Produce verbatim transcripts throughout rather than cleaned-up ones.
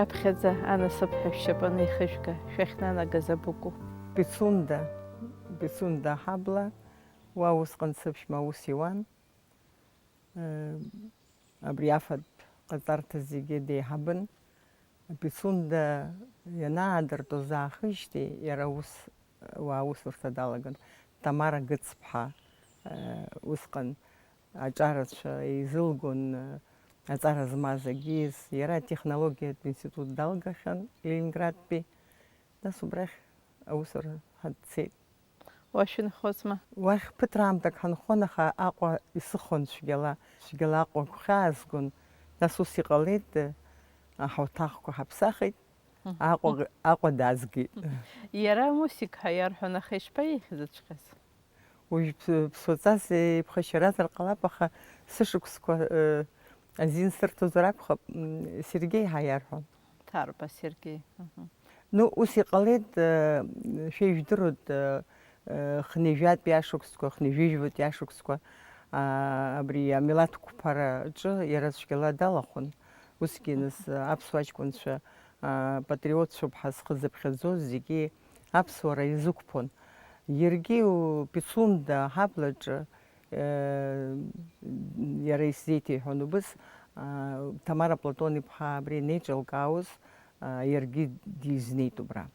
Аԥхьаӡа анасыԥ ҳәа шәшьапаны ихыжәга, шәахьнанагаз абыкәу? Пицунда, Пицунда аҳабла, уа усҟан сыԥшәма аус иуан. Э, абри афатә ҟаҵарҭа зегьы деиҳабын. Пицунда ианаадыртәоз аахижьҭеи иара аус, уа аусурҭа далаган. Тамара Гыцԥҳа, э, усҟан аҿарацәа еизылгон, э, аҵара змаз агьиз, иара атехнологиатә институт далгахьан Ленинградтәи. Нас убрахь аусура ҳа дцеит. Уашәынхозма? Уахь ԥыҭраамҭак ҳанхон, аха Аҟәа исыхон цәгьала. Цәгьала Аҟәа гәхьаазгон. Нас ус иҟалеит, э, аҳауҭахқәа ҳаԥсахит, Мгм. Аҟәа, Аҟәа даазгеит. Иара Мусик ҳәа иарҳәон, аха ишԥаихьӡыҵәҟьаз? Уажә ԥ-, ԥсуаҵас еиԥхашьаразар ҟалап, аха сышықәсқәа, э, азин сырҭозар акәхап, м, Сергеи ҳәа иарҳәон. Ҭарба Сергеи. Мгм. Ну, ус иҟалеит, э, шәа ижәдыруеит, э, э, хынҩажәатәи ашықәсқәа, хынҩажәижәбатәи ашықәсқәа, а, абри амилаҭ қәԥараҿы иара цәгьала далахәын. Усгьы нас, э, аԥсуа ҷкәынцәа, а, патриотцәоуп ҳәа зхы зыԥхьаӡоз зегьы аԥсуара иазықәԥон. Иаргьы у-, Пицунда аҳаблаҿы, э, иара исзеиҭеиҳәон убыс, а, Ҭамара Платон-иԥҳа абри анеиҿылкаауаз, а, иаргьы дизнеит убра.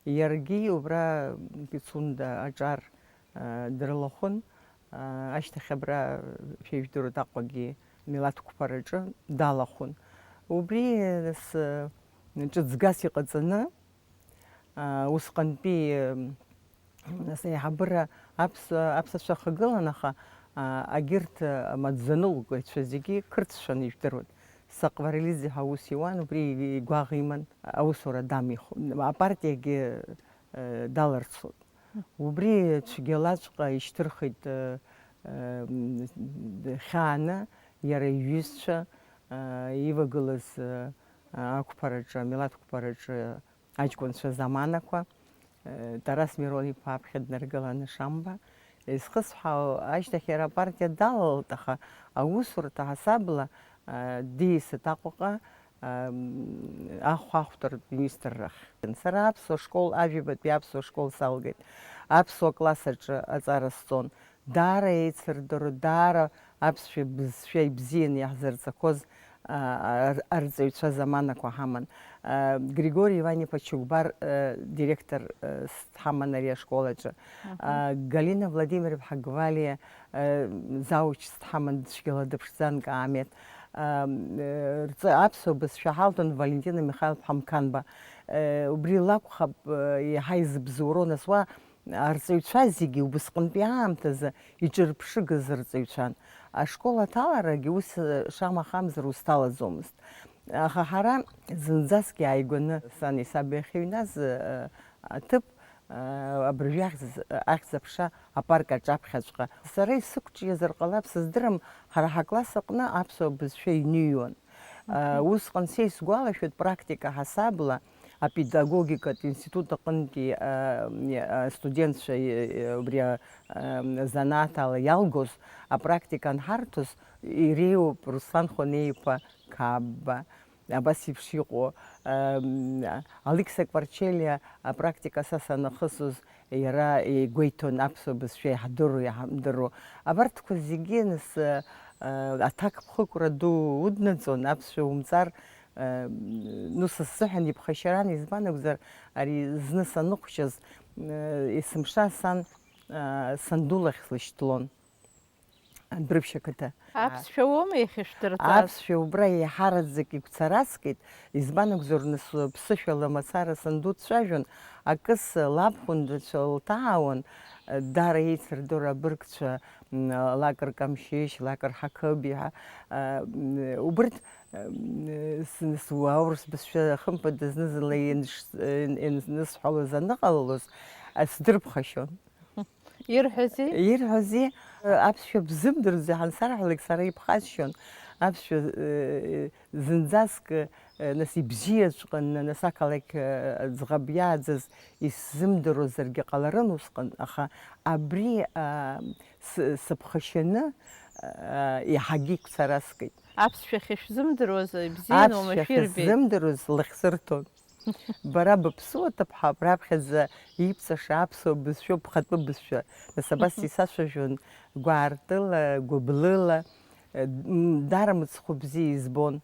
Иаргьы убра Пицунда аҿар, а, дрылахәын, а, ашьҭахь абра шәа ижәдыруеит Аҟәагьы милаҭ қәԥараҿы далахәын. Убри, нас, ҿыцгас иҟаҵаны, а, усҟантәи, нас, аиҳабыра аԥс-, аԥсацәа ахагылан, аха, а, агьырҭ, а, амаӡаныҟәгацәа зегьы қырҭцәан ижәдыруан. Саҟварелиӡе ҳәа аус иуан, убри игәаӷ иман, аусура дамихуан. Апартиагьы, э, даларцон. Убри цәгьалаҵәҟьа ишьҭырхит, э, э, м, хьааны иара иҩызцәа, э, ивагылаз, э, ақәԥараҿы, амилаҭ қәԥараҿы аҷкәынцәа заманақәа, э, Тарас Мирон-иԥа аԥхьа днаргыланы Шамба. Изхысҳәаау, ашьҭахь иара апартиа далалт, аха аусурҭа ҳасабла, э, диасит Аҟәаҟа, э, м, ахәаахәҭратә министррахь. Сара аԥсуа школ, ажәабатәи аԥсуа школ салгеит. Аԥсуа класс аҿы аҵара сҵон. Даара еицырдыруа, даара аԥсшәа бызшәа ибзианы иаҳзырҵақәоз, а, ар-, арҵаҩцәа заманақәа ҳаман. А, Григори Иван-иԥа Чыгәбар, а, директор, а, с-, дҳаман ари ашкол аҿы. Мгм. А, Галина Владимир-иԥҳа Гвалиа, а, зауч дҳаман, цәгьала дыԥшӡан, Каамеҭ. А, м, э, рҵа-, аԥсуа бызшәа ҳалҭон Валентина Михаил-ԥҳа Мқанба. Э, убри лакәхап, э, иаҳа изыбзоуроу, нас уа арҵаҩцәа зегьы убысҟантәи аамҭазы иҿырԥшыгаз рҵаҩцәан. Ашкол аҭаларагьы ус, э, шамахамзар узҭалаӡомызт. Аха ҳара зынӡаскгьы ааигәаны сани саби ахьыҩназ, э, аҭыԥ, э, абыржәы ахьӡ-, ахьӡ-аԥша апарк аҿаԥхьаҵәҟьа. Сара исықәҿиазар ҟалап, сыздырам, ҳара ҳакласс аҟны аԥсуа бызшәа иниҩуан. Мгм. Усҟан са исгәалашәоит, практика ҳасабла апедагогикатә институт аҟынтәи, а, астудентцәа, и-, и-, убри, а, а, занааҭ ала иалгоз апрактика анҳарҭоз иреиуоуп Руслан Хонеи-иԥа Қапба, абас еиԥш иҟоу, а, Алықьса Кварчелиа апрактика са санахысыз, иара игәеиҭон аԥсуа бызшәа иаҳдыруа, иаҳамдыруа. Абарҭқәа зегьы, нас, э, э, аҭакԥхықәра ду уднаҵон, аԥсшәа умҵар, э, ну, са сзыҳәан иԥхашьаран, избан акәзар, ари зны саныхәшьыз, э, есымша сан, э, санду лахь слышьҭлон. Адәрыԥшь ақыҭа. Аԥсшәа уоума иахьышәдырҵаз? Аԥсшәа убра еиҳараӡак игәцараскит, избан акәзар, нас ԥсышәала мацара санду дцәажәон, акыс лабхәындацәа лҭаауан, даара еицырдыруа абыргцәа, м, Лакыр Камшьышь, Лакыр Ҳақыби ҳәа, а, м, убырҭ, м, с-, с-, аурыс бызшәа хымԥада зны-зынла ианш-, ин-, инысҳәалоз аныҟалалоз, а, сдырԥхашьон. Ирҳәази? Ирҳәази, аԥсшәа бзымдырӡои ҳансарҳәалак, сара ибхасшьон. Аԥсшәа, э, зынӡаск, э, нас ибзиаҵәҟьаны, нас ақалақь, э, ӡӷаб иааӡаз исзымдыруазаргьы ҟаларын усҟан, аха абри, а, с-, сыԥхашьаны, Еиҳагьы игәцараскит. Аԥсшәахьа шәзымдыруаз, ибзиан уамашәа ирбеит. Аԥсшәахьа сзымдыруаз лыхьсырҭон. Бара быԥсуа ҭыԥҳа, раԥхьаӡа ибҵаша аԥсуа бызшәоуп, бхатәы бызшәа. Нас абас исацәажәон гәаартыла, гәыблыла, даара мыцхәы бзиа избон.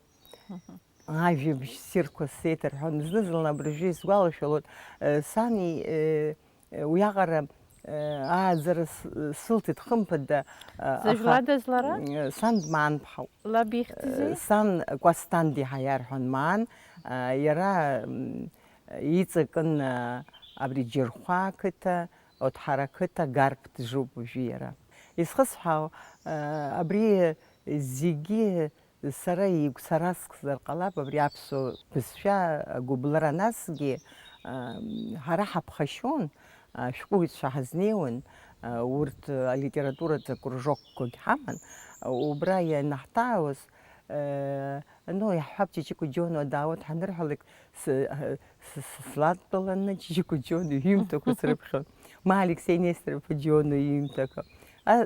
Ажәабжь ссирқәа сеиҭарҳәон. Зны-зынла абыржәы исгәалашәалоит, сани, уиаҟара ааӡара сылҭеит, хымԥада. Зыжәладаз лара? Сан дмаанԥҳауп. Лаб ихьӡ изы? Сан Кәасҭанди ҳәа иарҳәон Маан, иара иҵакын абри Џьырхәа ақыҭа, Оҭҳара ақыҭа, Гарԥ дыжуп уажәы иара. Исхысҳәаау, абри зегьы сара игәцараскзар ҟалап, абри аԥсуа бызшәа агәыблра. Насгьы ҳара ҳаԥхашьон, ашәҟәыҩҩцәа ҳазнеиуан, урҭ алитературатә кружокқәагь ҳаман, убра ианаҳҭаауаз, ну, иаҳҳәап, Ҷыҷыкәа Џьонуа даауеит ҳанырҳәалак, сладтәаланы Ҷыҷыкәа Џьонуа иҩымҭақәа срыԥхьон, ма Алексеи Нестеров-иԥа Џьонуа иҩымҭақәа.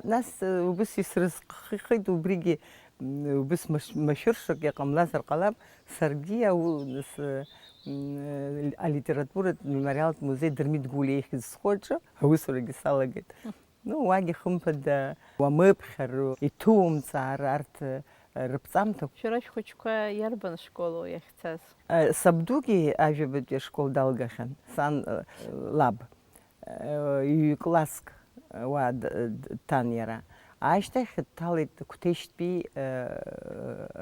Нас убыс исрызхихит, убригьы убыс машәыршак иҟамлазар ҟалап, саргьы алитературатә мемориалтә музеи Дырмит Гәлиа ихьӡ зху аҿы аусурагьы салагеит. Ну, уагьы хымԥада уамыԥхьару, иҭумҵаар арҭ рыԥҵамҭақәа. Шәара шәхәыҷқәа иарбан школу иахьцаз? Сабдугьы ажәабатәи ашкол далгахьан, сан лаб ҩ-класск уа дҭан иара. Ашьҭахь дҭалеит Қәҭешьтәи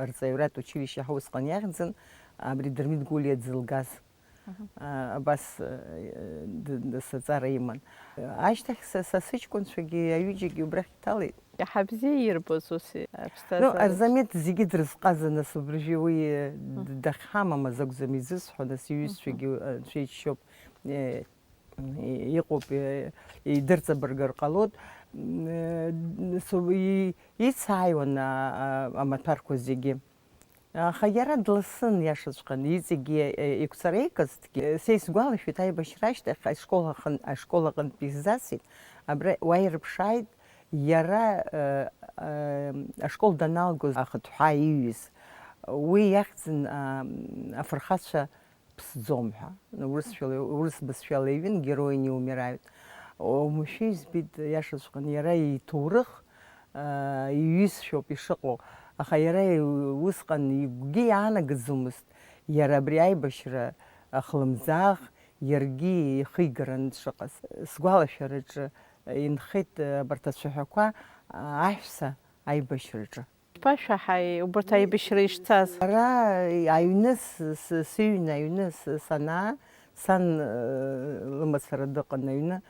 рҵаҩратә училишьче ҳәа усҟан иахьӡын, абри Дырмит Гәлиа дзылгаз. Абас саҵара иман. Ашьҭахь са сыҷкәынцәагьы аҩыџьагьы убрахь иҭалеит. Иаҳа бзиа ирбоз ус аԥсҭазаара. Ну, Арзамеҭ зегьы дрызҟазан, нас убыржәы уи дахьҳамамыз акәӡам изысҳәо, нас иҩызцәагьы анцәа иџьшьоуп, иҟоуп, идырҵабыргыр ҟалоит. Ицааиуан амаҭәарқәа зегьы. Аха иара дласын, иашаҵәҟьаны, иҵегьы игәцареикызҭгьы. Са исгәалашәоит, аибашьра ашьҭахь ашкол аҟынтә исзасит, абра уа ирыԥшааит, иара ашкол даналгоз ахыҭҳәаа иҩыз. Уи иахьӡын афырхацәа ԥсӡом ҳәа, урысшәала, урыс бызшәала иҩын, герои не умирают. Уамашәа избеит, иашаҵәҟьаны, иара иҭоурых иҩызшәоуп ишыҟоу, аха иара усҟан игәгьы иаанагаӡомызт иара абри аибашьра ахлымӡаах иаргьы ихигараны дшыҟаз. Сгәалашәараҿы инхеит абарҭ ацәаҳәақәа аҳәса аибашьраҿы. Ишԥашәаҳаи убарҭ аибашьра ишцаз? Ара аҩны, сыҩны аҩны санаа, сан лымацара дыҟан аҩны.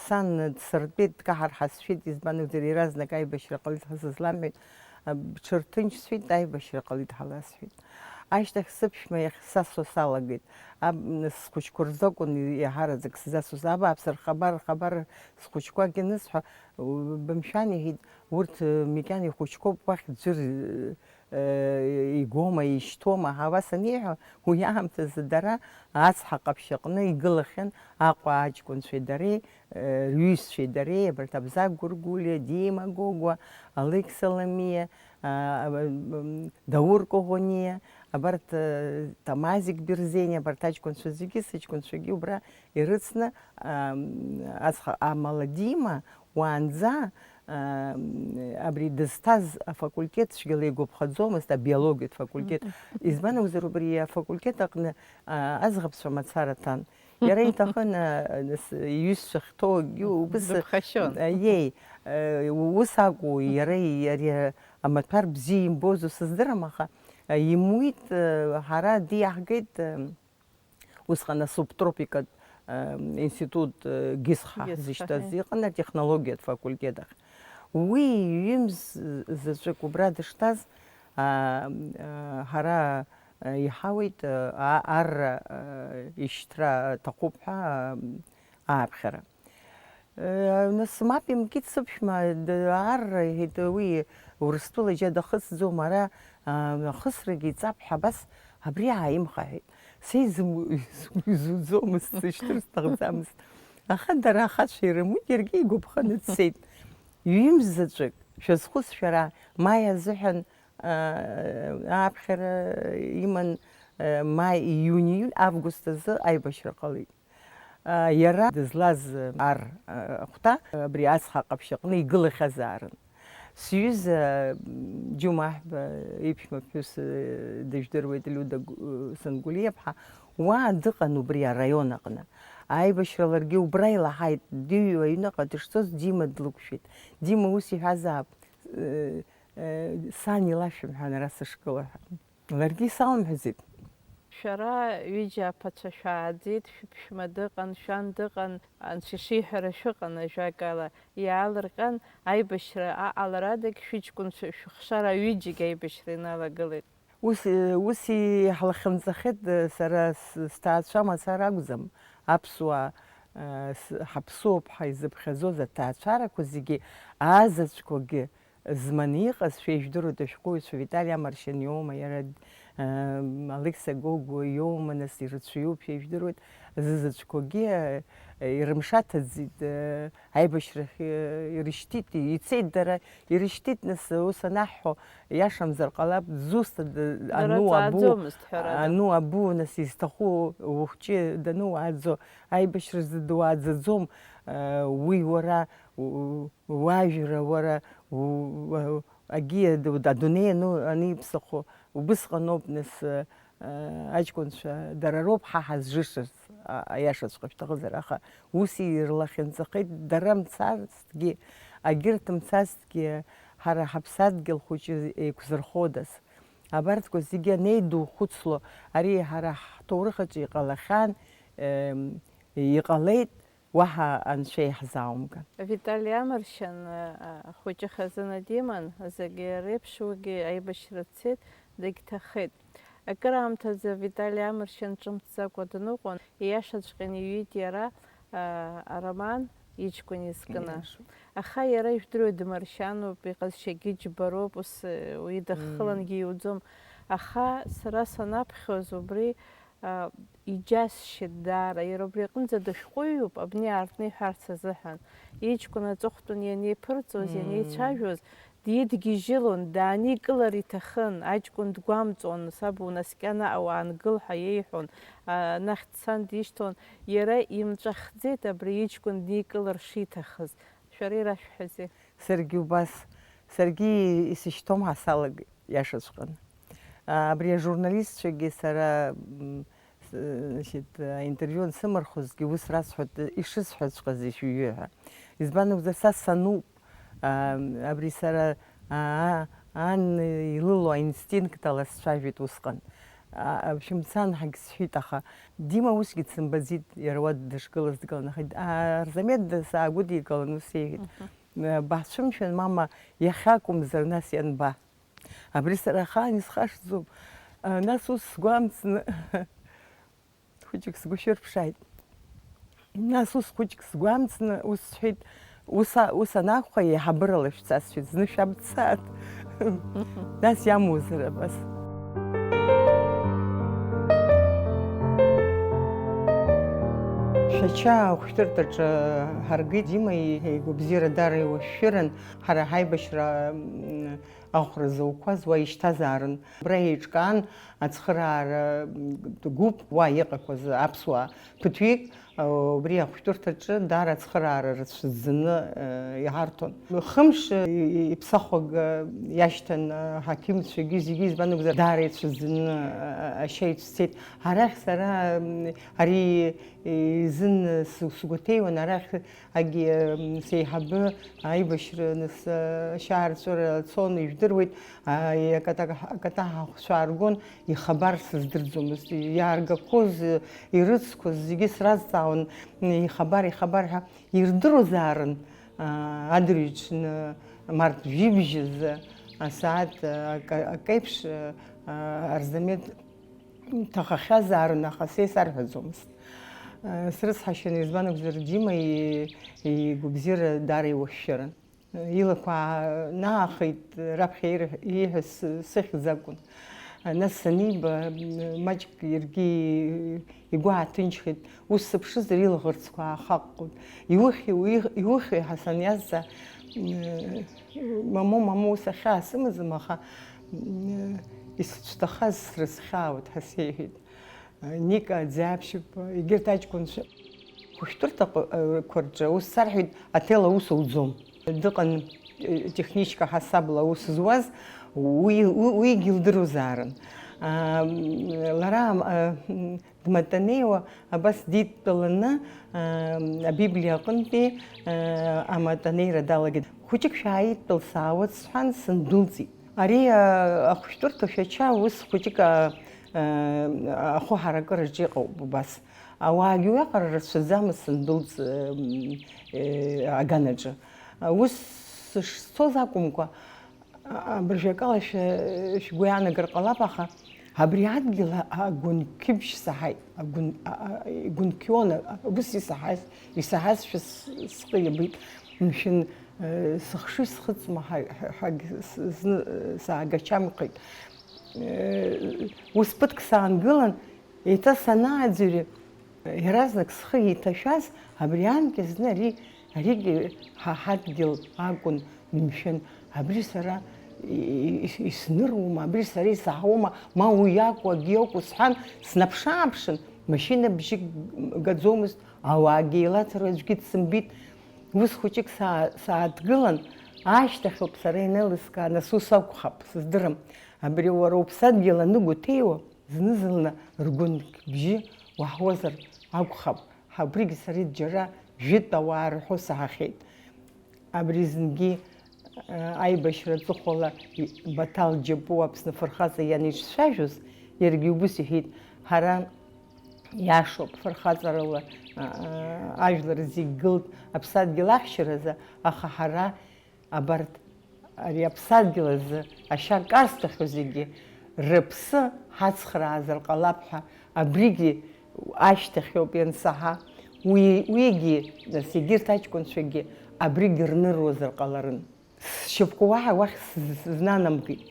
Сан дсыртәеит, дкаҳар ҳәа сшәеит, избан акәзар, иаразнак аибашьра ҟалеит ҳәа сызламҳәеит. Бҽырҭынчсәеит, аибашьра ҟалеит ҳәа ласҳәеит. Ашьҭахь сыԥшәма иахь сасуа салагеит. Схәыҷқәа рзы акәын иаҳараӡак сзасуаз. Абааԥс, рхабар, рхабар, схәыҷқәагьы анысҳәа, бымшәан, иҳәеит, урҭ макьана ихәыҷқәоуп, уахь ӡәыр игома, ишьҭоума, ҳәа абас аниҳәа, уи аамҭазы дара ацҳа ҟаԥшь аҟны игылахьан Аҟәа аҷкәынцәеи дареи, рҩызцәеи дареи, абарҭ Абзагә Гәыргәлиа, Дима Гогәа, Алықь Саломиа, Даур Коӷониа, абарҭ Тамазик Берзениа, абарҭ аҷкәынцәа зегьы, сыҷкәынцәагьы убра ирыцны, ацха, амала Дима уаанӡа абри дызҭаз афакультет цәгьала игәаԥхаӡомызт, абиологиатә факультет. Избан акәзар, убри афакультет аҟны аӡӷабцәа мацара ҭан. Иара иҭахын иҩызцәа ахьҭоугьы убыс. Дыԥхашьон. Иеи, ус акәу, иара ари амаҭәар бзиа имбозу сыздырам, аха имуит, ҳара диаҳгеит. Усҟан асубтропикатә институт Гисхаа ҳзышьҭаз иҟан, атехнологиатә факультет ахь. Уи ҩымз заҵәык убра дышҭаз, ҳара иҳауеит арра ишьҭра аҭахуп ҳәа ааԥхьара. Нас мап имкит сыԥшәма, арра, иҳәеит, уи Урыстәыла џьа дахысӡом, ара ахысрагьы иҵап ҳәа абас абри ааимхаҳәеит. Са изуӡомызт, сышьҭыр сҭахӡамызт. Аха дара ахацәа ирымуит, иаргьы игәаԥханы дцеит. Ҩымз заҵәык Шәазхәыц шәара, маи азыҳәан, аа, ааԥхьара иман, аа, маи, иуни, иули, август азы аибашьра ҟалеит. Иара дызлаз ар ахәҭа абри ацҳа ҟаԥшь аҟны игылахьазаарын. Сҩыза Џьумаҳба иԥшәма ԥҳәыс дыжәдыруеит, Лиуда Сангәлиаԥҳа, уа дыҟан убри араион аҟны. Аибашьра ларгьы убра илаҳаит, дыҩуа аҩныҟа дышцоз Дима длықәшәеит. Дима ус иҳәазаап, сан илашәымҳәан ара сышгыло ҳәа. Ларгьы исалымҳәаӡеит. Шәара ҩыџьа аԥацәа шәааӡеит, шәыԥшәма дыҟан, шәан дыҟан, анцәа ишиҳәара шәыҟан, ажәакала, иаалырҟьан, аибашьра аҟаларадагь шәыҷкәынцәа шәыхшара аҩыџьагь аибашьра иналагылеит. Ус, ус иҳлахьынҵахеит, сара с-, сҭаацәа мацара акәӡам, аԥсуаа, ҳаԥсуоуп ҳәа изыԥхьаӡоз аҭаацәарақәа зегьы, аазаҵәқәагьы, зманы иҟаз, шәа ижәдыруеит, ашәҟәыҩҩцәа Витали Амаршьан иоума, иара, э, Алықьса Гогәуа иоума, нас ирацәаҩуп, шәа ижәдыруеит, зызаҵәқәагьы, э, ирымшаҭаӡеит, э, аибашьрахь, э, ирышьҭит, ицеит дара, ирышьҭит, нас ус анаҳҳәо, иашамзар ҟалап, зусҭада, дара ану абу, ҵааӡомызт, ҳәарада. Ану абу, нас изҭаху ухәҷы дануааӡо, аибашьразы дуааӡаӡом, э, уи уара, у-, Уажәра уара, у-, уа-, агьи аду-, адунеи ану-, аниԥсахо, убысҟаноуп, нас, а, аҷкәынцәа, дара роуп ҳа ҳазжышаз, а, аиашаҵәҟьа шәҭахызар, аха ус ирлахьынҵахеит, дара мцазҭгьы, агьырҭ мцазҭгьы, ҳара ҳаԥсадгьыл хәыҷы еиқәзырходаз. Абарҭқәа зегьы анеидухәыцло, ари ҳара ҳҭоурых аҿы иҟалахьан, ем, иҟалеит, уаҳа анцәа иаҳзааумган. Витали Амаршьан, а, ахәыҷы хазына диман, зегьы реиԥш уигьы аибашьра дцеит, дагьҭахеит. Акыраамҭазы Витали Амаршьан ҿымҭӡакәа дныҟәон, ииашаҵәҟьаны иҩит иара, а, ароман Иҷкәын изкны. Ииашоуп. Аха иара ижәдыруеит, дмаршьануп, иҟазшьагьы џьбароуп, ус, уи даххылангьы иуӡом. Аха сара санаԥхьоз убри, а, иџьасшьеит даара. Иара убри аҟынӡа дышәҟәыҩҩуп, абни аартны иҳәарц азыҳәан. Иҷкәын аҵыхәтәан ианеиԥырҵуаз, ианеицәажәоз, дидгьежьылон, дааникылар иҭахын, аҷкәын дгәамҵуан, саб унаскьа наҟ уаангыл ҳәа иеиҳәон, а, анахь дцан дишьҭалон, иара имҵәахӡеит абри иҷкәын дникылар шиҭахыз. Шәара ирашәҳәазеи? Саргьы убас, саргьы исышьҭоума ҳәа салагеит, иашаҵәҟьаны. А, абри ажурналистцәагьы сара, м, с-, значит, аинтервиу ансымархозгьы ус расҳәоит, ишысҳәаҵәҟьаз ишәҩы ҳәа. Избан акәзар, са сануп, а, абри сара, а, ан илыло аинстинкт ала сцәажәеит усҟан. А, шәымцан ҳәагь сҳәеит, аха Дима усгьы дсымбаӡеит, иара уа дышгылаз дгылан, аха, а, Арзамед саагәыдикылан ус иеиҳәеит. Мгм. Баҳцәымшәан, мама, иахьакәымзар, нас ианба? Абри сара ахаан исхашҭӡом. Нас ус сгәамҵны, хәыҷык сгәы шәырԥшааит. Нас ус хәыҷык сгәамҵны, ус сҳәеит, ус а-, ус анакәха, еиҳабырала шәца сҳәеит, зны шәабцаат. Нас иамуазар абас. Шәача ахәшәтәырҭаҿы ҳаргеит, Дима игәабзиара даара иуашәшәыран, ҳара ҳаибашьра, м, аӷәра зауқәаз уа ишьҭазаарын. Абра еиҿкаан ацхыраара, м, гәыԥ уа иҟақәаз аԥсуаа ԥыҭҩык, а, убри ахәшәтәырҭаҿы даара ацхыраара рацәаӡаны, а, иҳарҭон. Хымш, и-, и-, иԥсахәага иашьҭан, а, аҳақьымцәагьы зегьы, избан акәзар, даара ицәаӡаны, а, а, ашьа ицәцеит. Арахь сара, м, ари изын сы-, сгәаҭеиуан, арахь Агьи, м, сеиҳабы аибашьра нас, а, ашьаарҵәыра цон, ижәдыруеит, а, аката-, акатаҳахәцәа ааргон, ихабар сыздырӡомызт, иааргақәоз, ирыцқәоз зегьы сразҵаауан, м, ихабар, ихабар ҳәа ирдыруазаарын, а, адырҩаҽны март жәибжь азы асааҭ, а, ак-, акеиԥш, а, Арзамед Иҭахахьазаарын, аха са исарҳәаӡомызт. Срыцҳашьаны, избан акәзар, Дима и-, игәабзиара даара иуашәшәарын. Илақәа аанаахеит, раԥхьа ир-, ииҳәаз сыхьӡ акәын. Нас саниба, маҷк иаргьы игәы ааҭынчхеит. Ус сыԥшызар, илаӷырӡқәа аахаҟәҟәон. Иухьи, уих-, иухьи ҳәа саниазҵаа, Мамоу, мамоу, ус ахьаа сымаӡам, аха, м, исыцәҭахаз срыцхьаауеит ҳәа сеиҳәеит. Ника Ӡаԥшьба, егьырҭ аҷкәынцәа хәышәтәырҭақәа рҿы ус сарҳәеит, аҭел аус ауӡом. Дыҟан, э, техничка ҳасабла аус зуаз, уи, уи, уигьы илдыруазаарын. А, м, лара, а, м, Дматанеиуа абас дидтәаланы, аа, Абиблиа аҟынтәи, аа, аматанеира далагеит. Хәыҷык шәааидтәал саауеит сҳәан, сындәылҵит. Ари, аа, ахәшәтәырҭа Шәача ус хәыҷык, аа, аа, ахәы ҳаракыраҿы иҟоуп убас. Ауаагьы уиаҟара рацәаӡамызт сындәылҵ, м, э, аганаҿы. Ус сышцоз акәымкәа, А-, абыржәакала шәа-, шәгәы иаанагар ҟалап, аха абри адгьыл а-, агәынқьыбжь саҳаит, агәын-, а-, а-, игәынқьион, а-, ус исаҳаз, исаҳазшәа с-, схы иабеит, мшәан, э, сыхшыҩ схыҵма ҳәа, ҳәа, ҳәагь с-, зны, э, саагачамкхеит. Э, ус ԥыҭк саангылан, еиҭа санааӡырҩы, иаразнак схы иҭашәаз, абри анкьа зны ари, аригьы ҳа ҳадгьыл акәын, мшәан, абри сара и-, и-, исныруама, абри сара исаҳауама, ма уи иакәу, акгьы иакәу сҳәан, снаԥш-ааԥшын, машьына бжьык гаӡомызт, ауаагьы еилаҵәара аӡәгьы дсымбеит. Ус хәыҷык саа-, сааҭгылан, ашьҭахьоуп сара ианеилыскаа, нас ус акәхап, сыздырам, абри уара уԥсадгьыл аныгәаҭеиуа, зны-зынла ргәынқь бжьы уаҳауазар акәхап, ҳа убригь сара џьара жәытә ауаа рҳәо саҳахьеит. Абри зынгьы, э, аибашьра аҵыхәала и-, Баҭал Џьапуа Аԥсны афырхаҵа ианиҿцәажәоз, иаргьы убыс иҳәеит, ҳара иашоуп, фырхаҵарала, а, а, ажәлар зегь гылт аԥсадгьыл ахьчаразы, аха ҳара абарҭ ари аԥсадгьыл азы ашьа карсҭахьоу зегьы рыԥсы ҳацхраазар ҟалап ҳәа, абригьы ашьҭахьоуп иансаҳа. Уи, уигьы, нас, егьырҭ аҷкәынцәагьы абригь рныруазар ҟаларын. Сшьапқәа уаҳа уахь с-, с-, знанамгеит.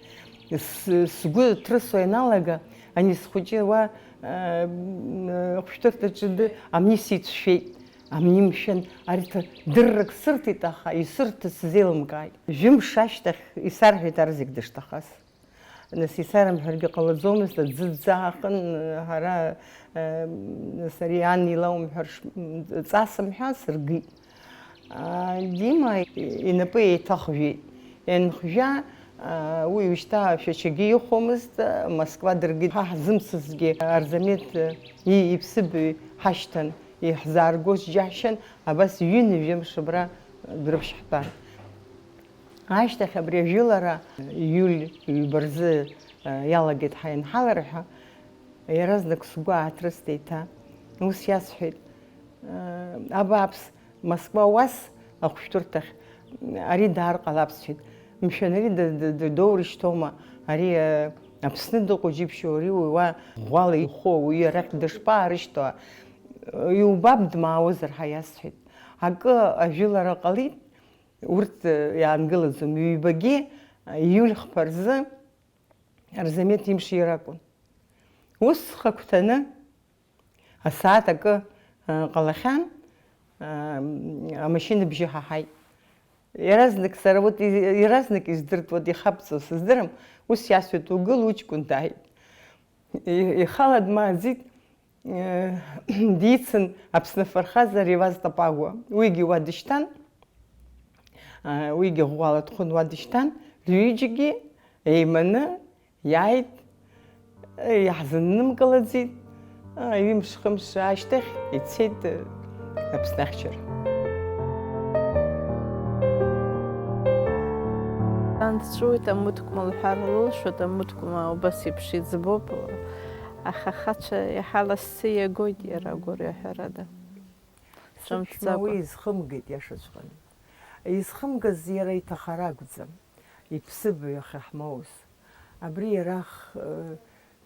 С-, сгәы ҭрысуа ианалага, ани схәыҷы уа, э, м, ахәшәтәырҭаҿы ды-, амни сицәшәеит. Амни, мшәан, ари ҭа-, дыррак сырҭеит, аха исырҭаз сзеилымкааит. Жәымш ашьҭахь исарҳәеит ар зегь дышҭахаз. Нас исарымҳәаргьы ҟалаӡомызт, аӡы ӡаахын, ҳара, э, нас ари ан илаумҳәар ш-, м, ҵасым ҳәа сыргеит. А, Дима инапы еиҭахжәеит. Ианхжәа, а, уи ушьҭа Шәачагьы ихәомызт, Москва дыргеит. Ҳа ҳзымцазгьы Арзамеҭ, и-, иԥсыбаҩ ҳашьҭан, иҳзааргоз џьашьан, абас ҩынҩажәа мшы абра Дәрыԥшь ҳтәан. Ашьҭахь абри ажәылара иуль ҩба рзы, а, иалагеит ҳаинҳалар ҳәа, иаразнак сгәы ааҭрыст еиҭа. Ус иасҳәеит, Абааԥс, Москва уас ахәшәтәырҭахь ари даар ҟалап, сҳәеит. Мшәан, ари д-, д-, д-, доурышьҭоума? Ари, э, Аԥсны дыҟоу џьыбшьоу, ари уи уа ӷәӷәала ихоу, уи арахь дышԥаарышьҭоу? Иубап, дмаауазар ҳәа иасҳәеит. Акы ажәылара ҟалеит, урҭ, э, иаангылаӡом, ҩбагьы, э, иуль хԥа рзы Арзамеҭ имшира акәын. Ус схы агәҭаны, асааҭ акы, а, ҟалахьан, а, амашьына бжьы ҳаҳаит. Иаразнак сара, вот, и-, иаразнак издырт, вот, ихабҵо сыздырам, ус иасҳәеит, угыл, уҷкәын дааит. И-, ихала дмааӡеит, э, дицын Аԥсны афырхаҵа Реваз Тапагәа. Уигьы уа дышьҭан, а, уигьы ӷәӷәала дхәын уа дышьҭан, рҩыџьагьы еиманы Иааит, иаҳзыннымкылаӡеит, ҩымш-хымш ашьҭахь ицеит Аԥсны ахьчара. Анцәуеит, амыткәма лҳәар лылшоит, амыткәма убас еиԥш иӡбоуп, аха ахацәа иаҳа лассы иагоит иара агәырҩа, ҳәарада. Сыԥшәма уи изхымгеит, иашаҵәҟьаны. Изхымгаз иара иҭахара акәӡам. Иԥсыбаҩ ахьаҳмоуз. Абри иара х-,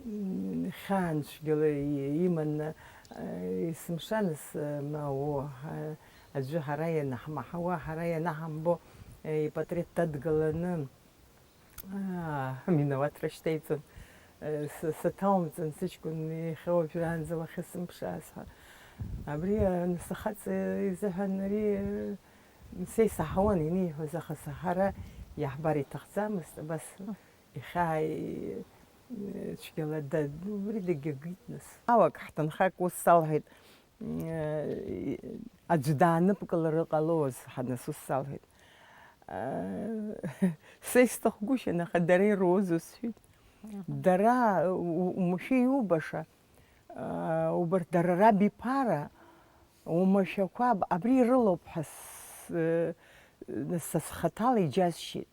м, хьаан цәгьала и-, иманы, э, есымша нас, э, ма, о, ҳа-, аӡәы ҳара ианаҳмаҳауа, ҳара ианаҳамбо, э, ипатреҭ дадгыланы, аа, аминауаҭра шьҭеиҵон. Э, с-, саҭаумҵан, сыҷкәын иахьа уажәраанӡа уахьысымԥшааз ҳәа. Абри, э, нас ахаҵа изыҳәан ари, э, Са исаҳауан ианиҳәоз, аха саҳара иаҳбар иҭахӡамызт, абас ихьаа цәгьала да-, убри дагьагеит нас. Ауак ҳҭынхак ус салҳәеит, аӡә дааныбкылар ҟалоз, ҳа нас ус салҳәеит. Са исҭахгәышьан, аха дара ируазу сҳәеит. Дара, у-, умшәа иубаша, аа, убарҭ дара рабиԥара, уамашәақәа аб-, абри ирылоуп ҳәа с-, са схаҭала иџьасшьеит.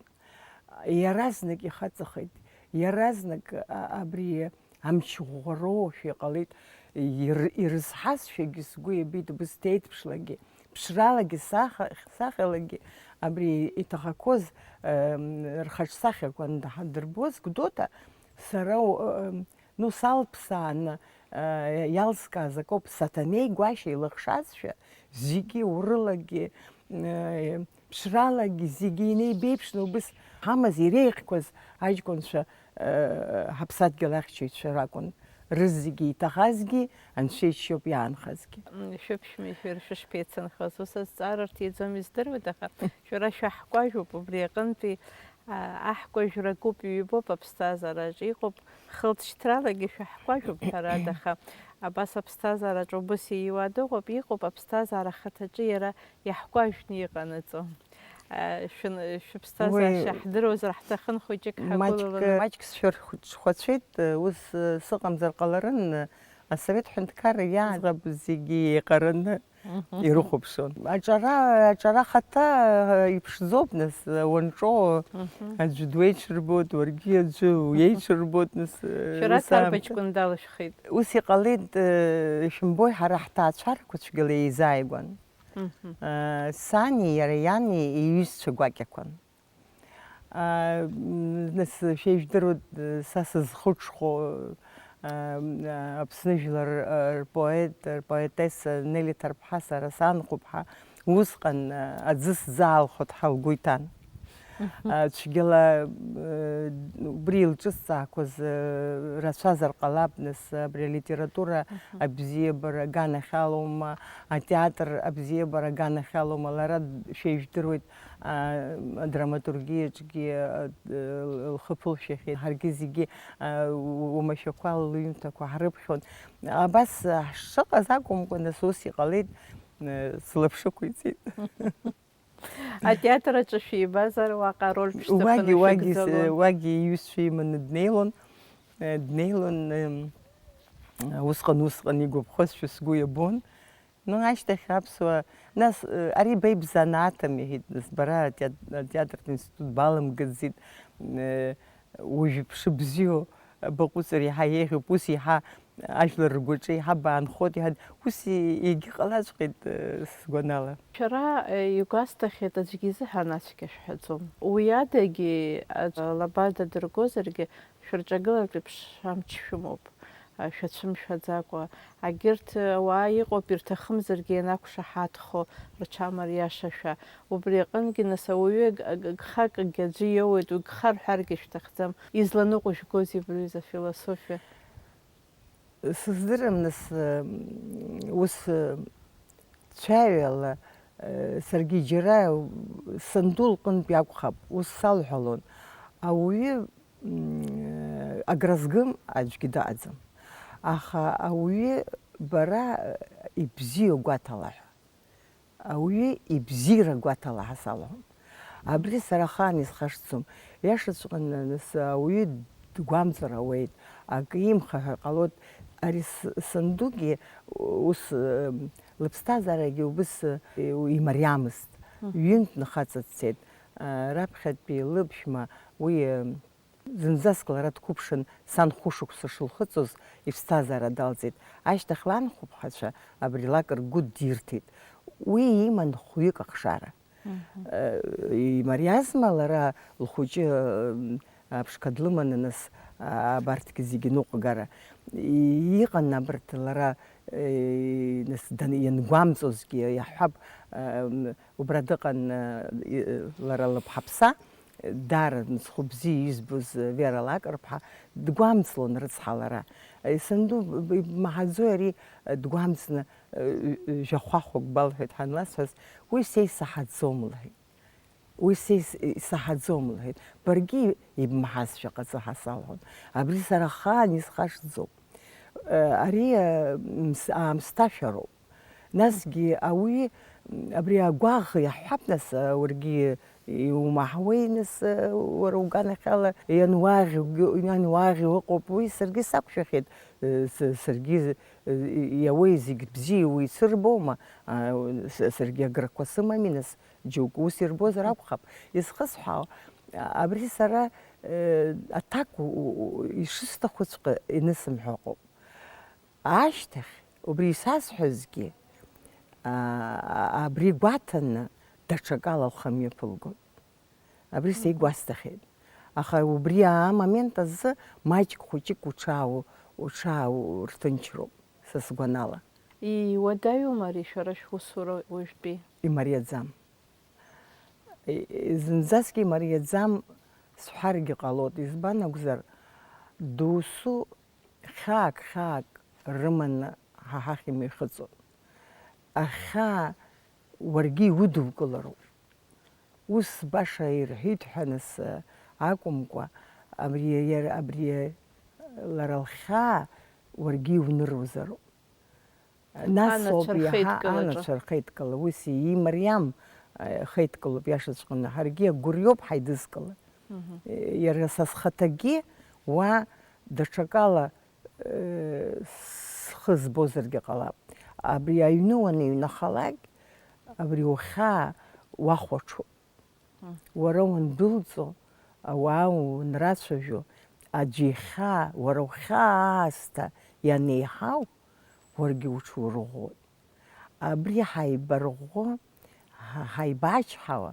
Иаразнак ихаҵахеит, иаразнак, а-, абри амч ӷәӷәароушәа иҟалеит, ир-, ирызҳазшәагьы сгәы иабеит, убыс деидԥшлагьы, ԥшралагьы, саха-, сахьалагьы абри иҭахақәоз, ем, рхаҿсахьақәа андаҳдырбоз, Гәдоуҭа, сара, ем, Ну, салԥсааны, э, иалскааз акоуп, Саҭанеи Гәашьа илыхшазшәа, зегьы урылагьы, э, ԥшралагьы, зегьы инеибеиԥшны убыс ҳамаз иреиӷьқәаз аҷкәынцәа, э, ҳаԥсадгьыл ахьчаҩцәа ракәын. Рызегьы иҭахазгьы Анцәа иџьшьоуп иаанхазгьы. М, шәыԥшәмеи шәара шәышԥеицынхаз, ус азҵаара рҭиӡом, издыруеит, аха шәара шәаҳкәажәуп, убри аҟынтәи А, аҳкәажә ракуп, ҩбоуп аԥсҭазаараҿы, иҟоуп хылҵшьҭралагьы шәаҳкәажәуп, ҳәарада, аха абас аԥсҭазаараҿы убыс ииуа дыҟоуп, иҟоуп аԥсҭазаара ахаҭаҿы иара иаҳкәажәны иҟанаҵо. А, шәын-, шәыԥсҭазаашьа Уи ҳдыруазар ҳҭахын, хәыҷык маҷк, ҳагәылаланы. Маҷк сшәырхәаҽуеит, ус, сыҟамзар ҟаларын, асовет ҳәынҭқарра иаӡӷаб зегьы еиҟараны Мгм. ирыхәаԥшуан. Аҿара, аҿара ахаҭа иԥшӡоуп, нас, уанҿоу Мгм. аӡәы дуеиҽырбоит, уаргьы аӡәы уеиҽырбоит, нас, Шәара ус аамҭа. Ҭарба ҷкәын далышәхит. Ус иҟалеит, э, шәымбои, ҳара ҳҭаацәарақәа цәгьала еизааигәан. Мгм. Э, сани иара иани иҩызцәа гәакьақәан. А, м, нас, шәа ижәдыруеит, са сызхыҽхәо, а, м, а, Аԥсны жәлар, а, рпоет, рпоетесса Нели Ҭарԥҳа сара санхәыԥҳа усҟан, а, аӡы сзаалхәо дҳа лгәы иҭан. Мгм. А, цәгьала, э, убри илҿысҵаақәаз, э, рацәазар ҟалап, нас, абри алитература Мгм. абзиабара аганахь алоума, атеатр абзиабара аганахь алоума, лара шәа ижәдыруеит, а, адраматургиаҿгьы, а, лхы ԥылшәахьеит. Ҳаргьы зегьы, а, уамашәақәа лҩымҭақәа ҳрыԥхьон. Абас ҳшыҟаз акәымкәа, нас ус иҟалеит, а, сылаԥш ықәиҵеит. Атеатр аҿы шәибазар, уаҟа ароль ԥшӡақәа Уагьы, уагьы с-, нашәыгӡалон? Уагьы иҩызцәа иманы днеилон, а, днеилон, ем, усҟан, усҟан игәаԥхозшәа сгәы иабон. Ну, ашьҭахь аԥсуа, нас, э, ари ба ибзанааҭым, иҳәеит, нас, бара атеат-, атеатртә институт балымгаӡеит, э, уажә иԥшыбзиоу баҟәыҵыр иаҳа еиӷьуп, ус иаҳа ажәлар ргәаҿы иаҳа баанхоит, иаҳа, ус и-, егьыҟалаҵәҟьеит, э, сгәанала. Шәара, э, игәасҭахьеит, аӡәгьы изыҳәан ацәгьа шәҳәаӡом. Уи адагьы, аӡә лабада дыргозаргьы, шәырҿагылартә еиԥш амч шәымоуп, а, шәацәымшәаӡакәа. Агьырҭ ауаа иҟоуп, ирҭахымзаргьы ианақәшаҳаҭхо, рҽамариашашәа. Убри аҟынгьы, нас, ауаҩы г-, г-, гхакгьы аӡәы иоуеит, уи гха рҳәаргьы шәҭахӡам. Изланыҟәыжәгозеи абри аҩыза афилософиа? Сыздырам, нас, м, ус, м, цәаҩала, э, саргьы џьара санду лҟынтә иакәхап, ус салҳәалон. Ауаҩы, м, агра згым аӡәгьы дыҟаӡам. Аха ауаҩы бара, э, ибзиоу гәаҭала ҳәа. Ауаҩы ибзиара гәаҭала ҳәа салҳәон. Абри сара ахаан исхашҭӡом. Иашаҵәҟьаны, нас, ауаҩы дгәамҵыр ауеит, акы имхаҳәар ҟалоит. Ари с-, сандугьы ус, э, лыԥсҭазаарагьы убыс, э, имариамызт. Мгм. Ҩынтә нхаҵа дцеит. Э, раԥхьатәи лыԥшәма уи, э, Зынӡаск лара дқәыԥшын, сан хәышықәса шылхыҵуаз иԥсҭазаара далҵит. Ашьҭахь ланхәыԥҳацәа абри лак ргәы дирҭеит. Уи иман хәҩык ахшара. Мгм. Э, имариазма лара лхәыҷы, э, аԥшқа длыманы, нас, а, абарҭгьы зегьы ныҟәгара? И-, иҟан абарҭ лара, э, нас дан-, иангәамҵозгьы, иаҳҳәап, э, убра дыҟан, э, и-, лара лыԥҳаԥса. Даара мыцхәы бзиа избоз Вера Лакрыԥҳа дгәамҵлон рыцҳа лара. Санду б-, б-, ибмаҳаӡои ари, дгәамҵны, жәахәахәак балҳәеит ҳанласҳәаз, уи са исаҳаӡом, лҳәеит. Уи са ис-, исаҳаӡом, лҳәеит. Баргьы ибмаҳазшәа ҟаҵа ҳәа салҳәон. Абри сара ахаан исхашҭӡом. Ари, мс-, аамсҭашәароуп. Насгьы ауаҩы абри агәаӷ иаҳҳәап, нас, уаргьы иумаҳауеи, нас, уара уганахьала иануаӷьу, иануаӷьу ыҟоуп, уи саргьы сақәшәахьеит, с-, саргьы, иауеи зегь бзиа уи исырбома, а, с-, саргьы аграқәа сымами, нас, џьоук ус ирбозар акәхап. Изхысҳәаау, абри сара, э, аҭак у-, у-, ишысҭахуҵәҟьа инысымҳәо ыҟоуп. Ашьҭахь, убри исазҳәазгьы, а, абри гәаҭаны, даҽакала лхы мҩаԥылгон. Абри сеигәасҭахьеит. Аха убри амомент азы маҷк хәыҷык уҽаау-, уҽаау рҭынчроуп, са сгәанала. Иуадаҩума ари шәара шәусура уажәтәи? Имариаӡам. И-, зынӡаск имариаӡам сҳәаргьы ҟалоит, избан акәзар, досу хьаак-хьаак рыманы ҳа ҳахь имҩахыҵуан. Ахьаа уаргьы иудукылароуп. Ус баша ирҳәеит ҳәа нас акәымкәа, абри иара, абри лара лхьаа уаргьы иуныруазароуп. Нас ауп иаҳа анацәа рхеидкыла, ус имариам, э, хеидкылоуп иашаҵәҟьаны, ҳаргьы агәырҩоуп ҳаидызкылар. Мгм. Э, иара са схаҭагьы уа даҽакала, э, схы збозаргьы ҟалап. Абри аҩны уаныҩнахалак, абри ухьаа уахәаҽуп. Уара уандәылҵо, ауаа уанрацәажәо, аӡәы ихьаа, уара ухьаа аасҭа ианеиҳау, уаргьы уҽурӷәӷәоит. Абри ҳаибарӷәӷәо, ҳа-, ҳаибаачҳауа,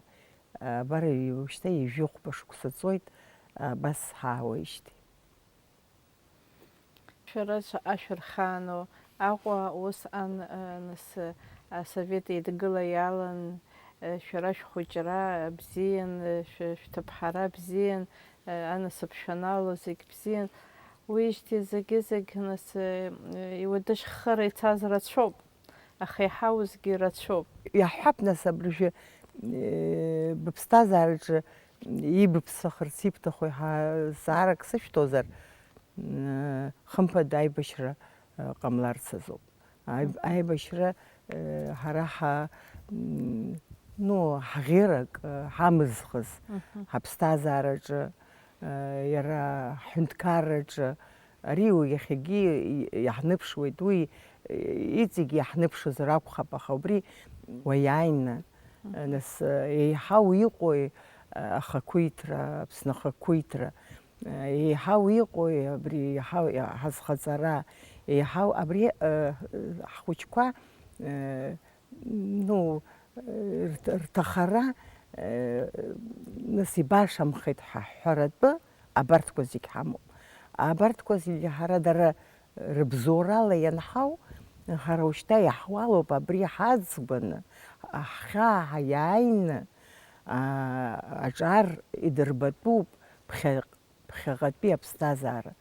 абар уажәшьҭа ҩажәи хәба шықәса ҵуеит, абас ҳаауеижьҭеи. Шәара шә-, ашәырхаануа Аҟәа усҟан, э, нас, э, асовет еидгыла иалан, э, шәара шәхәыҷра бзиан, э, шә-, шәҭыԥҳара бзиан, э, анасыԥ шәаналоу зегь бзиан. Уиижьҭеи зегьы-зегь, нас, э, э, иуадышьххыра ицаз рацәоуп, аха иҳаузгьы рацәоуп. Иаҳҳәап, нас, абыржәы, э, быԥсҭазаараҿы ибыԥсахырц ибҭаху иаҳа заарак сышәҭозар, хымԥада аибашьра, э, ҟамларц азоуп. Аиб-, Мгм. Аибашьра, э, ҳара ҳа-, м, ну, ҳӷьырак, э, ҳамызхыз, Мгм. Ҳаԥсҭазаараҿы, э, иара ҳҳәынҭқарраҿы, ари уи иахьагьы и-, иаҳныԥшуеит, уи, э, иҵегь иаҳныԥшызар акәхап, аха убри уаиааины, Мгм. Нас, э, еиҳау иҟои, э, ахақәиҭра, Аԥсны ахақәиҭра, Еиҳау иҟои абри еиҳау ҳазхаҵара, еиҳау абри, э, ҳхәыҷқәа, э, ну, э, рҭ-, рҭахара, э, нас ибашамхеит ҳәа ҳҳәаратәы абарҭқәа зегь ҳамоуп. Абарҭқәа зегь ҳара дара рыбзоурала ианҳау, ҳара ушьҭа иаҳуалуп абри ҳаӡбаны, ҳхьаа ҳаиааины, аа, аҿар идырбатәуп, ԥхьаҟ-, ԥхьаҟатәи аԥсҭазаара.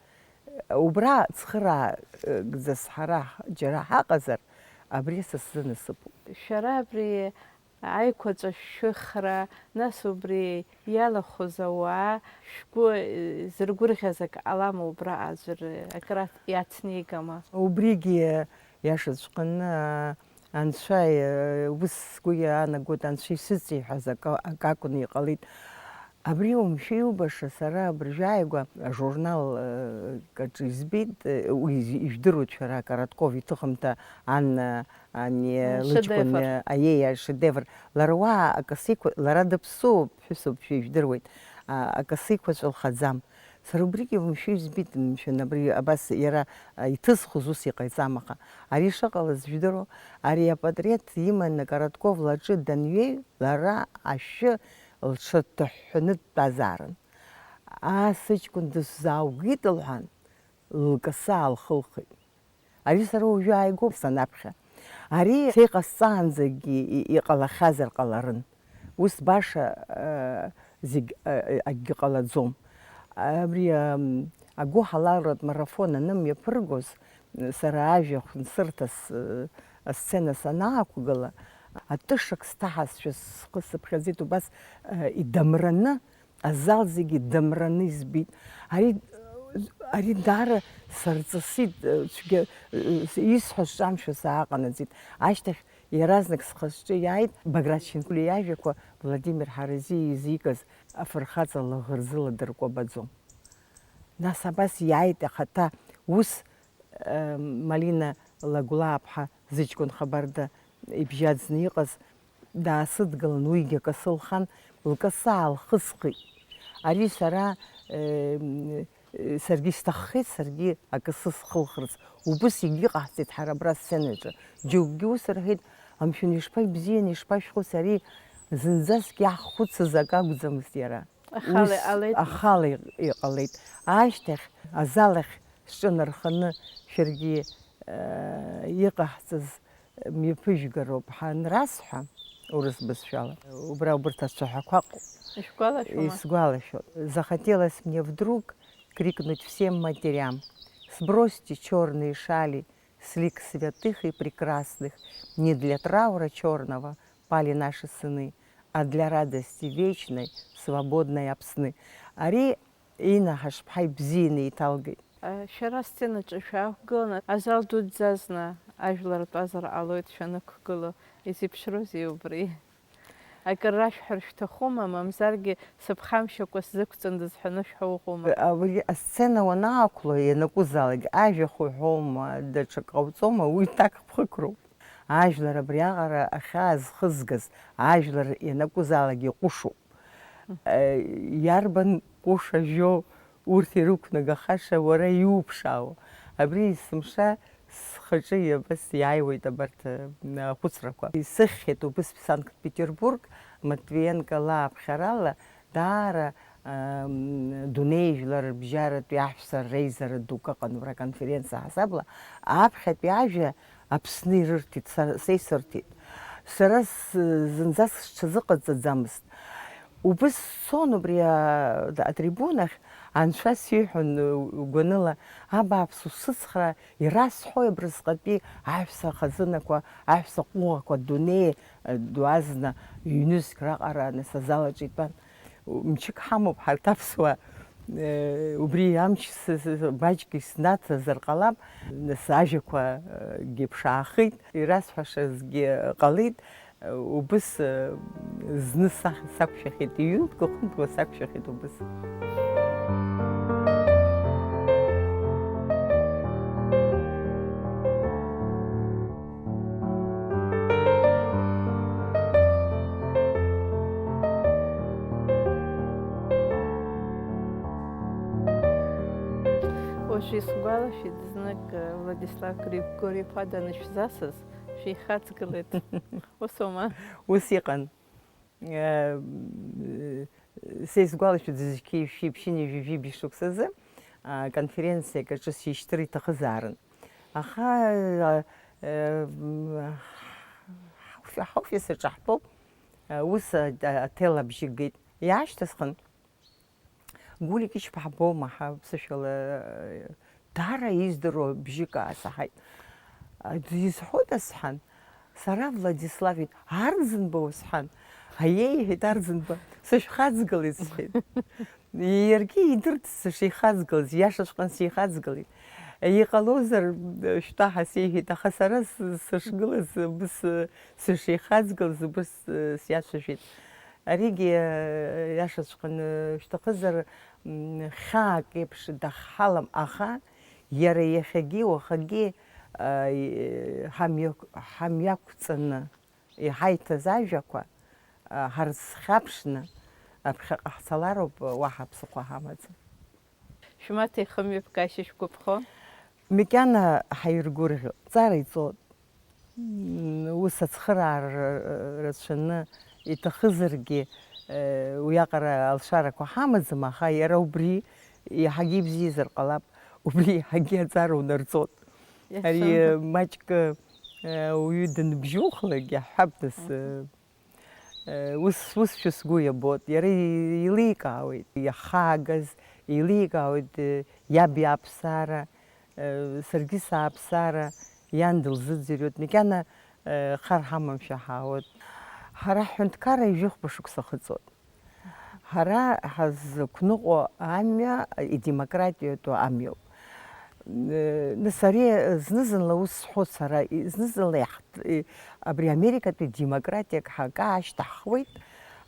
Убра цхыраагӡас ҳара џьара ҳаҟазар, абри са сзы насыԥуп. Шәара абри аиқәаҵәа шәшәыхра, нас убри иалахәыз ауаа шәгәы, э, зыргәырӷьаз акы ҟалама убра аӡәыр, э, акра иацнеигама? Убригьы иашаҵәҟьаны, Анцәа, э, ус сгәы иаанагоит, Анцәа исыҵеиҳәаз акы, акы акәны иҟалеит. Абри уамашәа иубаша, сара абыржәы ааигәа ажурнал, э, каҿы избеит, э, уи из-, ижәдыруеит шәара, Коротков иҭыхымҭа Анна, ани, Э, лыҷкәын, шедевр. Э, аиеи, ашедевр. Лара уа акы сеиқәа-, лара дыԥсуоуп, ԥҳәысуп, шәижәдыруеит. А, акы сеиқәаҵәа лхаӡам. Сара убригьы уамашәа избеит, мшәан, абри абас иара, а, иҭызхыз ус иҟаиҵам, аха ари шыҟалаз жәдыруа, ари апатреҭ иманы Коротков лаҿы данҩеи, лара ашәы лҽаҭыҳәҳәаны дтәазаарын. Аа, сыҷкәын дысзааугеит, лҳәан, лкасы аалхылхит. Ари сара уажәы ааигәоуп санаԥхьа. Ари сеиҟасҵаанӡагьы и-, иҟалахьазар ҟаларын. Ус баша, э, зегь, а, а, акгьы ҟалаӡом. Абри, ам, агәыҳалалратә марафон анымҩаԥыргоз, сара ажәа хәынсырҭас, а, асцена санаақәгыла, атышак сҭаҳазшәа схы сыԥхьаӡеит, убас, а, идамраны, азал зегьы дамраны избеит. Ари, ари даара сарҵысит, цәгьа, исҳәо сҿамшәо сааҟанаҵеит. Ашьҭахь иаразнак схы-сҿы иааит Баграт Шьынқәлиа иажәақәа Владимир Ҳаразиа изикыз афырхаҵа лаӷырӡыла дыркәабаӡом. Нас абас иааит ахаҭа ус, Малина Лагәлааԥҳа зыҷкәын хабарда ибжьаӡны иҟаз, даасыдгылан, уигьы акасы лхан, лкасы аалхысхит. Ари сара, э, саргьы сҭаххеит, саргьы акасы схылхырц. Убыс егьыҟаҳҵеит ҳара абра асценаҿы. Џьоукгьы ус рҳәеит, амшәан, ишԥа ибзианы, ишԥашәхәыци, ари зынӡаск иаҳхәыцыз акы акәӡамызт иара. Ахала Ус иҟалеит. Ахала иҟ-, иҟалеит. Ашьҭахь азал ахь сҿынарханы шәаргьы, э, иҟаҳҵаз мҩаԥыжәгароуп ҳанрасҳәа, урыс бызшәала. Убра убырҭ ацәаҳәақәа ыҟоуп. Ишәгәалашәома? Исгәалашәоит. Захотелось мне вдруг крикнуть всем матерям: «Сбросьте чёрные шали с лик святых и прекрасных, не для траура чёрного пали наши сыны, а для радости вечной, свободной Аԥсны». Ари Инна Ҳашԥҳа ибзианы еиҭалгеит. Шәара асценаҿы шәаақәгыланы, азал дуӡӡазны ажәлар ртәазар ҟалоит шәанықәгыло, изеиԥшроузеи убри? Акыр рашәҳәар шәҭахума, мамзаргьы сыԥхамшьакәа сзықәҵандаз ҳәа анышәҳәа уҟоума? Абри асцена уанаақәло, ианакәызаалак ажәахә уҳәома, даҽак ҟауҵома, уи ҭакԥхықәроуп. Ажәлар абриаҟара ахьаа зхызгаз, ажәлар ианакәызаалак иҟәышуп. Иарбан ҟәыш ажәоу урҭ ирықәнагахаша уара иуԥшаауа? Абри есымша схаҿы иабас иааиуеит абарҭ, м, ахәыцрақәа. Исыхьхьеит убыс Санкт-Петербург, Матвиенко лааԥхьарала даара, м, дунеижәлар рыбжьаратәи аҳәса реизара дук ыҟан, убра аконференциа ҳасабла, аԥхьатәи ажәа Аԥсны ирырҭеит, са, са исырҭеит. Сара с-, зынӡаск сҽазыҟаҵаӡамызт. Убыс сцон убри, а, атрибунахь, анцәа сиҳәон, э, гәаныла, абааԥс, усыцхраа, ирасҳәои абрысҟатәи аҳәса хазынақәа, аҳәса ҟәыӷақәа, дунеи, э, ду азна ҩнызқь раҟара, нас азал аҿы итәан. Мчык ҳамоуп ҳарҭ аԥсуаа, э, убри амч с-, с-, маҷк иснаҭазар ҟалап, нас ажәақәа, э, гьы ԥшаахеит, ирасҳәашазгьы ҟалеит, э, убыс, э, зны сах-, сақәшәахьеит, ҩынтә-хынтәла сақәшәахьеит убыс. Уажә исгәалашәеит, знык, Владислав Григори-иԥа данышәзасыз, шәеихаҵгылеит. Усоума? Ус иҟан. Э, са исгәалашәоит, зқьи шәи ԥшьынҩажәи жәибжь шықәсазы, а, конференциак аҿы сишьҭыр иҭахызаарын. Аха, э, э, ҳофи-, ҳофис аҿы ҳтәоуп, э, ус, а, аҭел абжьы геит. Иаашьҭысхын, Гулик ишԥаҳбо, маҳа, ԥсышәала, э, даара издыруа бжьык аасаҳаит. А, изҳәода, сҳәан, сара Владислав иҳәеит, Арӡынба, сҳәан. Аиеи, иҳәеит Арӡынба, сышәхаҵгылеит, сҳәеит. Иаргьы идырт сышихаҵгылаз, иашаҵәҟьан сихаҵгылеит. Иҟалозар, шәтәа ҳәа сеиҳәеит, аха сара с-, сышгылаз, быс-, сышихаҵгылаз, убыс, э, сиацәажәеит. Аригьы, э, иашаҵәҟьаны шәҭахызар, м, хьаак еиԥш дахҳалам, аха иара иахьагьы уахагьы, э, ҳамҩа-, ҳамҩақәҵаны иҳаиҭаз ажәақәа, э, ҳарзхьаԥшны аԥхьаҟа ҳцалароуп, уаҳа ԥсыхәа ҳамаӡам. Шәмаҭа ихымҩаԥгашьа шәгәаԥхо? Макьана ҳаиргәырӷьо, ҵара иҵоит. М, ус ацхыраара р-, рацәаны иҭахызаргьы, э, уиаҟара алшарақәа ҳамаӡам, аха иара убри иаҳагьы ибзиазар ҟалап, убри иаҳагьы аҵара унарҵоит. Иашан. Ари, э, маҷк, э, уаҩы дынбжьухлак, иаҳҳәап, нас, Мгм. э, Ус, усшәа сгәы иабоит, иара еиликаауеит иахаагаз, еиликаауеит, э, иаб иааԥсара, э, саргьы сааԥсара, иан дылзыӡырҩуеит, макьана, э, хар ҳамамшәа ҳаауеит. Ҳара ҳҳәынҭқарра ҩажәихәба шықәса ахыҵуеит. Ҳара ҳазқәныҟәо амҩа идемократиатәу амҩоуп. Э, нас ари зны-зынла ус сҳәоит сара, и-, зны-зынла иаҳ-, и-, абри Америкатәи демократиак ҳакы аашьҭаҳхуеит,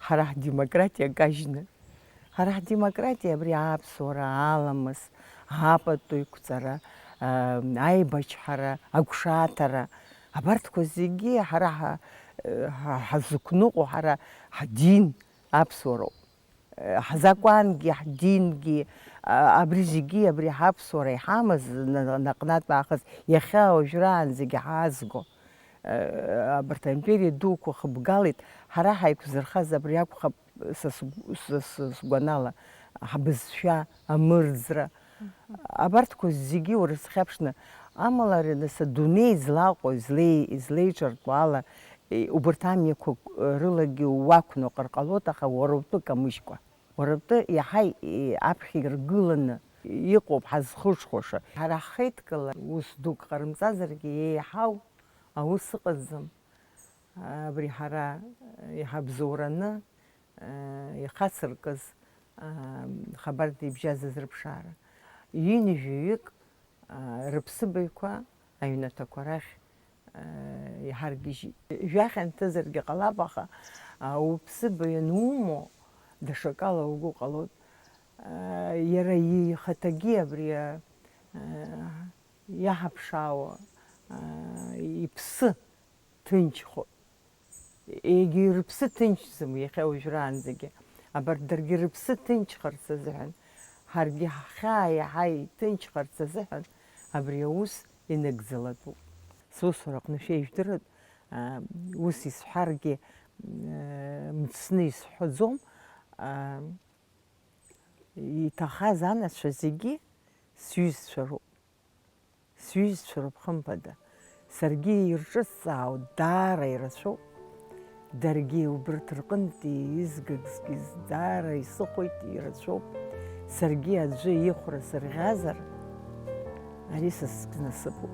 ҳара ҳдемократиа кажьны. Ҳара ҳдемократиа абри аԥсуара, аламыс, апату иқәҵара, а, аибашьҳара, агәшаҭара, абарҭқәа зегьы ҳара ҳа-, ҳа-, ҳазықәныҟәо, ҳара ҳдин аԥсуароуп. Ҳзакәангьы, ҳдингьы, а, абри зегьы, абри ҳаԥсуара иҳамаз на-, наҟнатә аахыс иахьа уажәраанӡагьы ҳаазго. Э, абарҭ аимпериа дуқәа хыбгалеит, ҳара ҳаиқәзырхаз абри акәхап, са сгә-, са, са сгәанала, ҳбызшәа, амырӡра. Абарҭқәа зегьы урызхьаԥшны, амала ари нас адунеи излаҟоу, излеи-, излеиҿартәу ала, э, убарҭ амҩақәа, э, рылагьы уақәныҟәар ҟалоит, аха уара утәы камыжькәа. Уара утәы иаҳа, э, аԥхьа иргыланы иҟоуп ҳазхәыцхәаша. Ҳара ҳхеидкыла ус дук ҟарымҵазаргьы еиҳау аус ыҟаӡам. Абри ҳара иҳабзоураны, э, ихацыркыз, э, хабарда ибжьаз азырԥшаара. Ҩынҩажәаҩык, э, рыԥсыбаҩқәа аҩнаҭақәа рахь, э, иҳаргьежьит. Жәахь анҭызаргьы ҟалап, аха, э, уԥсыбаҩ анумоу, даҽакала угәы ҟалоит. Э, иара ихаҭагьы абри, э, иаҳаԥшаауа, э, иԥсы ҭынчхоит. Егьи рыԥсы ҭынчӡам иахьа уажәраанӡагьы. Абарҭ даргьы рыԥсы ҭынчхарц азыҳәан, ҳаргьы ҳхьаа иаҳа иҭынчхарц азыҳәан абри аус инагӡалатәуп. Сусураҟны шәеижәдырратә, а, ус исҳәаргьы, а, мцны исҳәаӡом, а, иҭахаз анацәа зегьы сҩызцәа роуп. Сҩызцәа роуп, хымԥада. Саргьы ирҿысҵаауа даара ирацәоуп. Даргьы убырҭ рҟынтәи изгагьы даара исыхәоит, ирацәоуп. Саргьы аӡәы ихәра сырӷьазар, ари са сгь насыԥуп.